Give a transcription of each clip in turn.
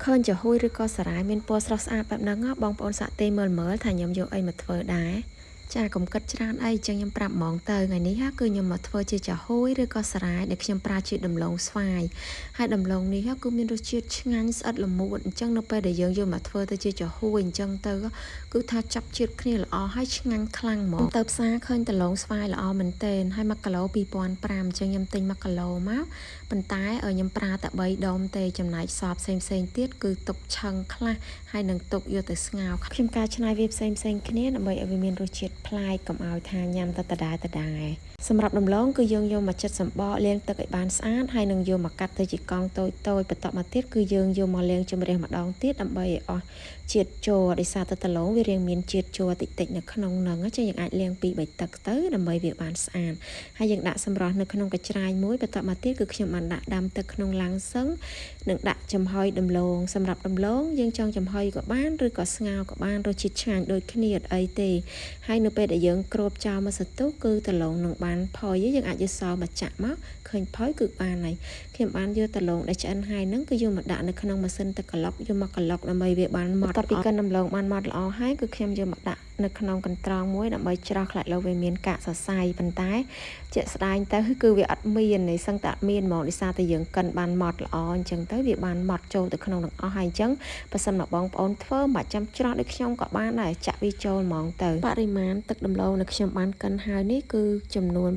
ឃើញចំហួយឬក៏សារាយមានពណ៌ស្រស់ស្អាតបែបហ្នឹងបងប្អូនសាក់ទេមើលមើលថាខ្ញុំយកអីមកធ្វើដែរចាកុំគិតច្រើនអីចឹងខ្ញុំប្រាប់ហ្មងទៅថ្ងៃនេះគឺខ្ញុំមកធ្វើជាចាហួយឬក៏សារាយដែលខ្ញុំប្រើជាដំឡូងស្វាយហើយដំឡូងនេះគឺមានរសជាតិឆ្ងាញ់ស្អិតល្មួតអញ្ចឹងនៅពេលដែលយើងយកមកធ្វើទៅជាចាហួយអញ្ចឹងទៅគឺថាចាប់ជាតិគ្នាល្អហើយឆ្ងាញ់ខ្លាំងហ្មងទៅផ្សារឃើញដំឡូងស្វាយល្អមែនទែនហើយ1គីឡូ2500អញ្ចឹងខ្ញុំទិញ1គីឡូមកប៉ុន្តែខ្ញុំប្រើតែ3ដុំទេចំណែកសល់ផ្សេងផ្សេងទៀតគឺទុកឆឹងខ្លះហើយនឹងទុកយកទៅស្ងោរខ្ញុំការច្នៃវាផ្សេងផ្សេងគ្នាដើម្បីឲ្យវាមានរសជាតិប្លែកកុំឲ្យថាញ៉ាំតែដដែលដដែលសម្រាប់ដំឡូងគឺយើងយកមកចិតសម្បកលាងទឹកឲ្យបានស្អាតហើយនឹងយកមកកាត់ទៅជាកង់តូចតូចបន្ទាប់មកទៀតគឺយើងយកមកលាងជម្រះម្ដងទៀតដើម្បីឲ្យអស់ជាតិជ័រដោយសារតែដំឡូងវារាងមានជាតិជ័រតិចតិចនៅក្នុងហ្នឹងចឹងយើងអាចលាងពីរបីទឹកទៅដើម្បីវាបានស្អាតហើយយើងដាក់សម្រស់នៅក្នុងកញ្ច្រាយមួយបន្ទាប់មកទៀតគឺខ្ញុំបានដាក់ដាំទឹកក្នុងឡាំងសឹងនិងដាក់ចំហុយដំឡូងសម្រាប់ដំឡូងយើងចង់ចំហុយក៏បានឬក៏ស្ងោរក៏បានរសជាតិឆ្ងាញ់ដូចគ្នាអត់អីទេហើយនៅពេលដែលយើងគ្របចោលមកសន្ទុះគឺដំឡូងនឹងបានផុយយើងអាចយកសមកចាក់មកឃើញផុយគឺបានហើយខ្ញុំបានយកដំឡូងដែលឆ្អិនហើយហ្នឹងគឺយកមកដាក់នៅក្នុងម៉ាស៊ីនទឹកក្លុកយកមកក្លុកដើម្បីវាបានម៉ត់បន្ទាប់ពីកិនដំឡូងបានម៉ត់ល្អហើយគឺខ្ញុំយកមកដាក់នៅក្នុងកន្ត្រងមួយដើម្បីច្រោះខ្លាចលោវាមានកាកសរសៃប៉ុន្តែជាក់ស្ដែងទៅគឺវាអត់មានទេសឹងតែអត់មានហ្មងដោយសារតែយើងកិនបានម៉ត់ល្អអញ្ចឹងទៅវាបានម៉ត់ចូលទៅក្នុងទាំងអស់ហើយអញ្ចឹងបើសិនមកបងប្អូនធ្វើមិនចាំច្រោះដូចខ្ញុំក៏បានដែរចាក់វាចូលហ្មងទៅបរិមាណទឹកដំឡូងដែលខ្ញុំបានកិនហើយនេះគឺចំនួន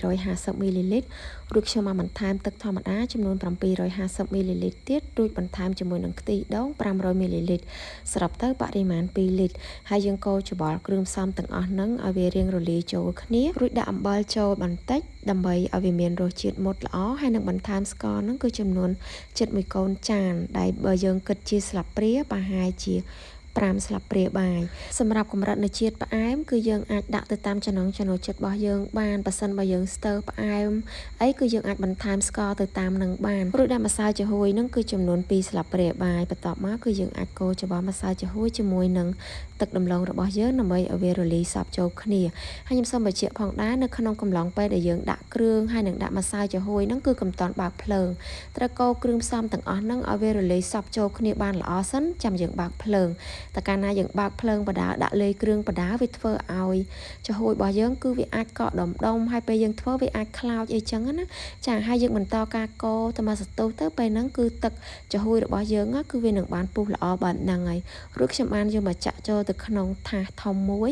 750មីលីលីត្ររួចខ្ញុំបានបន្ថែមទឹកធម្មតាចំនួន750មីលីលីត្រទៀតរួចបន្ថែមជាមួយនឹងខ្ទិះដូង500មីលីលីត្រសរុបទៅបរិមាណ2លីត្រហើយយើងកូរច្របល់គ្រឿងផ្សំទាំងអស់ហ្នឹងឲ្យវារាងរលាយចូលគ្នារួចដាក់អំបិលចូលបន្តិចដើម្បីឲ្យវាមានរសជាតិមុតល្អហើយនឹងបន្ថែមស្ករហ្នឹងគឺចំនួនជិត1កូនចានដែលបើយើងគិតជាស្លាបព្រាប្រហែលជា5ស្លាបព្រាបាយសម្រាប់កម្រិតនៃជាតិផ្អែមគឺយើងអាចដាក់ទៅតាមចំណង់ចំណូលចិត្តរបស់យើងបានប៉ះសិនបើយើងស្ទើរផ្អែមអីគឺយើងអាចបន្ថែមស្ករទៅតាមនឹងបានរួចដាក់ម្សៅចំហុយនឹងគឺចំនួន2ស្លាបព្រាបាយបន្ទាប់មកគឺយើងអាចកូរច្របល់ម្សៅចំហុយជាមួយនឹងទឹកដំឡូងរបស់យើងដើម្បីឲ្យវារលាយសព្វចូលគ្នាហើយខ្ញុំសូមបញ្ជាក់ផងដែរនៅក្នុងកំឡុងពេលដែលយើងដាក់គ្រឿងហើយនឹងដាក់ម្សៅចំហុយហ្នឹងគឺកុំទាន់បើកភ្លើងត្រូវកូរគ្រឿងផ្សំទាំងអស់ហ្នឹងឲ្យវារលាយសព្វចូលគ្នាបានល្អសិនចាំយើងបើកភ្លើងតែកាលណាយើងបើកភ្លើងបដាដាក់លេគ្រឿងបដាវាធ្វើឲ្យចំហួយរបស់យើងគឺវាអាចកកដុំដុំហើយពេលយើងធ្វើវាអាចខ្លោចអីចឹងណាចាហើយយើងបន្តការកូរទៅមកសន្ទុះទៅពេលហ្នឹងគឺទឹកចំហួយរបស់យើងគឺវានឹងបានពុះល្អបែបហ្នឹងហើយរួចខ្ញុំបានយកមកចាក់ចូលទៅក្នុងថាសធំមួយ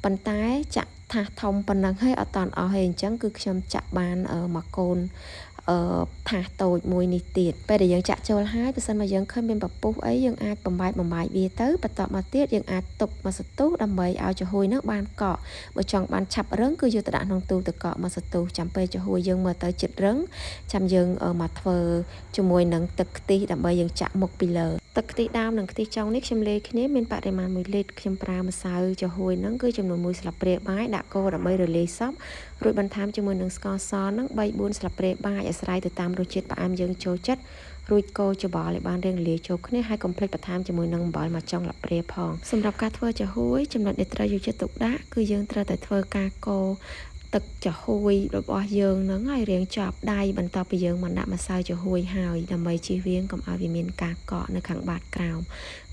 ប៉ុន្តែចាក់ថាសធំប៉ុណ្ណឹងហើយអត់តាន់អស់ទេអញ្ចឹងគឺខ្ញុំចាក់បានមួយកូនអឺថាសតូចមួយនេះទៀតពេលដែលយើងចាក់ចូលហើយបើសិនមកយើងឃើញមានពពុះអីយើងអាចបំបែកបំបែកវាទៅបន្ទាប់មកទៀតយើងអាចទុកមកសន្ទុះដើម្បីឲ្យចំហួយនឹងបានកកបើចង់បានឆាប់រឹងគឺយកទៅដាក់ក្នុងទូទឹកកកមកសន្ទុះចាំពេលចំហួយយើងមើលទៅចិត្តរឹងចាំយើងមកធ្វើជាមួយនឹងទឹកខ្ទិះដើម្បីយើងចាក់មុខពីលើទឹកខ្ទិះដើមនិងខ្ទិះចុងនេះខ្ញុំលាយគ្នាមានបរិមាណ1លីត្រខ្ញុំប្រើម្សៅចំហួយហ្នឹងគឺចំនួន1ស្លាបព្រាបាយដាក់កូរដើម្បីរលាយសព្វរួចបន្ថែមជាមួយនឹងស្ករសហ្នឹង3 4ស្លាបព្រាបាយអាស្រ័យទៅតាមរសជាតិផ្អែមយើងចូលចិត្តរួចកូរច្របល់ឲ្យបានរាងលាយចូលគ្នាហើយកុំភ្លេចបន្ថែមជាមួយនឹងអំបិលមួយចុងស្លាបព្រាផងសម្រាប់ការធ្វើចំហួយចំណុចដែលត្រូវយកចិត្តទុកដាក់គឺយើងត្រូវតែធ្វើការកូរទឹកចំហួយរបស់យើងហ្នឹងឲ្យរាងជាប់ដៃបន្ទាប់ពីយើងមកដាក់ម្សៅចំហួយហើយដើម្បីជៀសវាងកុំឲ្យវាមានការកកនៅខាងបាតក្រោម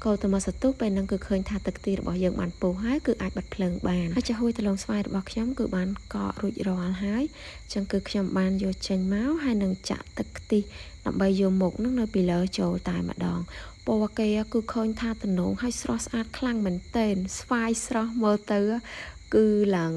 កូរទៅមកសន្ទុះពេលហ្នឹងគឺឃើញថាទឹកខ្ទិះរបស់យើងបានពុះហើយគឺអាចបិទភ្លើងបានហើយចំហួយដំឡូងស្វាយរបស់ខ្ញុំគឺបានកករួចរាល់ហើយចឹងគឺខ្ញុំបានយកចេញមកហើយនឹងចាក់ទឹកខ្ទិះដើម្បីយកមុខនឹងនៅពីលើចូលតែម្ដងពណ៌គេគឺឃើញថាទំនងហើយស្រស់ស្អាតខ្លាំងមែនទែនស្វាយស្រស់មើលទៅគឺឡើង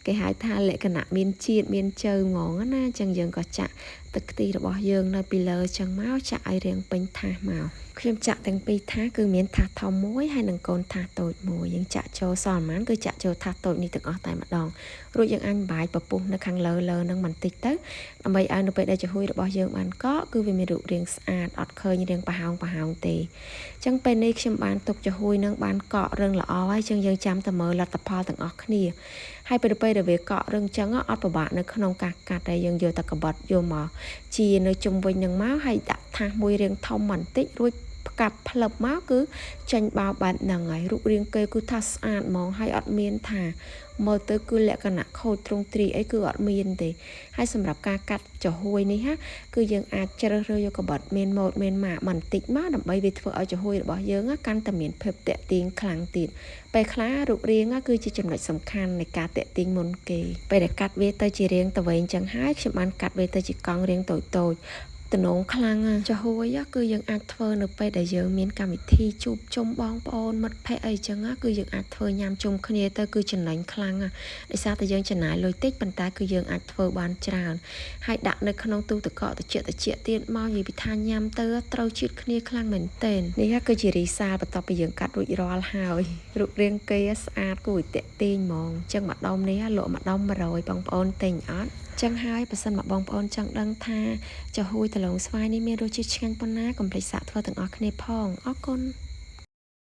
គេហៅថាលក្ខណៈមានជាតិមានជើងហ្មងណាអញ្ចឹងយើងក៏ចាក់ទឹកខ្ទិះរបស់យើងនៅពីលើចឹងមកចាក់ឲ្យរាងពេញថាសមកខ្ញុំចាក់ទាំងពីរថាសគឺមានថាសធំមួយហើយនិងកូនថាសតូចមួយយើងចាក់ចូលសល់ប៉ុន្មានគឺចាក់ចូលថាសតូចនេះទាំងអស់តែម្ដងរួចយើងអាចបាយពពុះនៅខាងលើលើនឹងបន្តិចទៅដើម្បីឲ្យនៅពេលដែលចំហុយរបស់យើងបានកកគឺវាមានរូបរាងស្អាតអត់ឃើញរាងប្រហោងប្រហោងទេអញ្ចឹងពេលនេះខ្ញុំបានទុកចំហុយនឹងបានកករឹងល្អហើយអញ្ចឹងយើងចាំតែមើលលទ្ធផលទាំងអស់គ្នាហើយពេលពេលដែលវាកករឹងចឹងអត់ពិបាកនៅក្នុងការកាត់តែយើងយកតែកបិតយកមកជានៅជុំវិញនឹងមកហើយដាក់ថាសមួយរាងធំបន្តិចរួច ផ្កាប់ផ្លឹបមកគឺចេញបោបែបហ្នឹងហើយ រូបរាងគេគឺថាស្អាតហ្មង ហើយអត់មានថាមើលទៅគឺលក្ខណៈខូចទ្រង់ទ្រីអីគឺអត់មានទេ។ ហើយសម្រាប់ការកាត់ចំហួយនេះហា គឺយើងអាចជ្រើសរើសយកកបិតមានម៉ូតមានម៉ាកបន្តិចមក ដើម្បីវាធ្វើឲ្យចំហួយរបស់យើងកាន់តែមានភាពតាក់ទាញខ្លាំងទៀត។ ពេលខ្លះរូបរាងគឺជាចំណុចសំខាន់នៃការតាក់ទាញមុនគេ។ ពេលដែលកាត់វាទៅជារាងទៅវិញចឹងហើយ ខ្ញុំបានកាត់វាទៅជាកង់រាងតូចតូច តំណងខ្លាំង។ ចំហួយគឺយើងអាចធ្វើនៅពេលដែលយើងមានកម្មវិធីជួបជុំបងប្អូនមិត្តភ័ក្តិអីចឹង គឺយើងអាចធ្វើញ៉ាំជុំគ្នាទៅគឺចំណេញខ្លាំង ដោយសារតែយើងចំណាយលុយតិច ប៉ុន្តែគឺយើងអាចធ្វើបានច្រើន ហើយដាក់នៅក្នុងទូទឹកកកត្រជាក់ត្រជាក់ទៀតមក និយាយពីថាញ៉ាំទៅត្រូវជាតិគ្នាខ្លាំងមែនទែន។ នេះគឺជារីសាលបន្ទាប់ពីយើងកាត់រួចរាល់ហើយ រូបរាងគេស្អាតគួរឲ្យតាក់ទាញហ្មង។ ចឹងម្ដុំនេះលក់ម្ដុំ100 បងប្អូនទិញអត់? ចឹងហើយបើសិនមកបងប្អូនចង់ដឹងថាចំហួយដលងស្វាយនេះមានរសជាតិឆ្ងាញ់ប៉ុណ្ណា កុំភ្លេចសាកធ្វើទាំងអស់គ្នាផង។ អរគុណ។